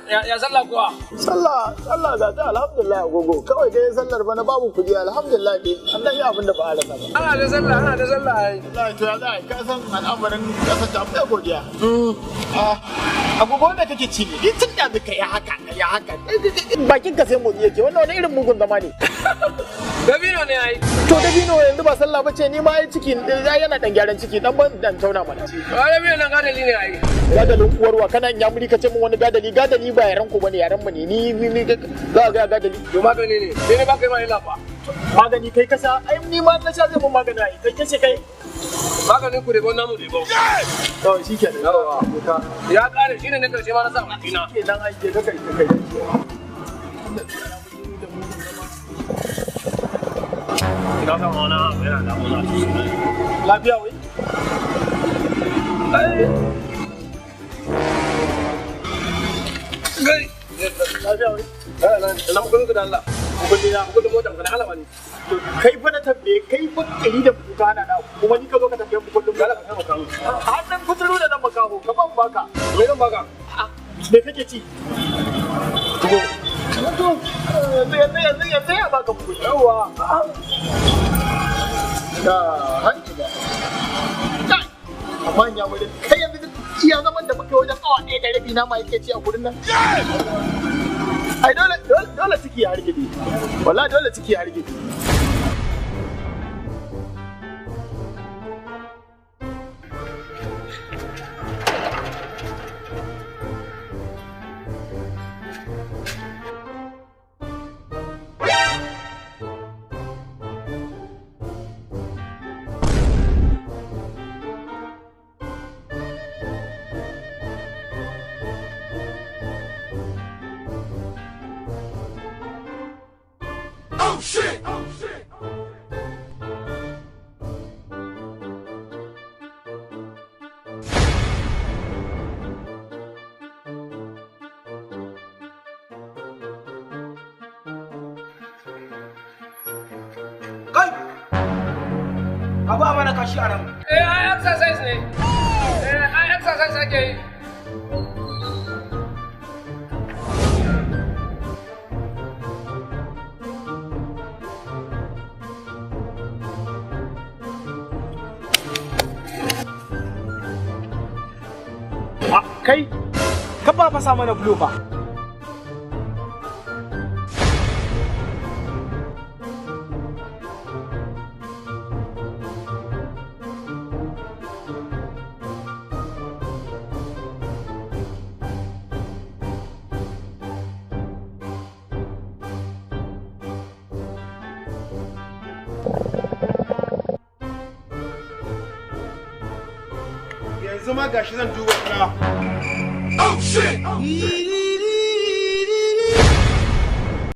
Ya sallah kuwa? Sallah, sallah ga ta alhamdulillah agogo. Kawai dai sallar bana babu kudi, alhamdulillah dai. An dan yi abin da ba a rasa ba. Ana da sallah, ana da sallah ai. Wallahi to ya za a yi, ka san al'amarin kasar ta akwai godiya. Ah, agogo wanda kake ci ne, ni tun da muka yi haka, ya haka. Bakin ka sai motsi yake, wannan wani irin mugun zama ne. Dabino ne ai. To dabino yanzu ba sallah bace, ni ma ai ciki yana dan gyaran ciki, dan ban dan tauna mana. Ba dabino nan gadali ne ai. Gadalin uwarwa kana in yamuri ka ce min wani gadali, gadali ba yaran ku bane, yaran mu ne. Ni za ga gadali. To magani ne. Sai ne ba kai ma illa ba. Magani kai kasa, ai ni ma na sha zai mun magani ai. Kai kace kai. Maganin ku rebo namu rebo. To shikenan. Yawa. Ya kare shine ne karshe ma na sa ina. Shikenan ai je ka kai kai. Ina san wani abu yana damuna sosai. Lafiya wai? Gai. Lafiya wai? Na mukulun da Allah. Mukulli na. Mukulun motar ka da Allah bani. To kai fa na tambaye kai fa kiri da kuka na da kuma ni ka zo ka tambaye mukullin. Dala ka taimaka min. Hannun kuturu da nan makaho ka ban baka. Me zan baka? Me kake ci? To yanzu yanzu yanzu ya baka mukulli. Yawwa. Da hanci da. Kai! Amma ya wurin kai yanzu iya zaman da muka yi wajen awa 1.5 na ma yake ci a gurin nan. Ai dole dole ciki ya hargitse. Wallahi dole ciki ya hargitse. Kai! Ka ba mana kashi a nan. Eh, ai exercise ne. Eh, ai exercise ake yi. Kai, ka ba fasa mana bulo fa. Yanzu ma gashi zan duba fulawa. Oh shit!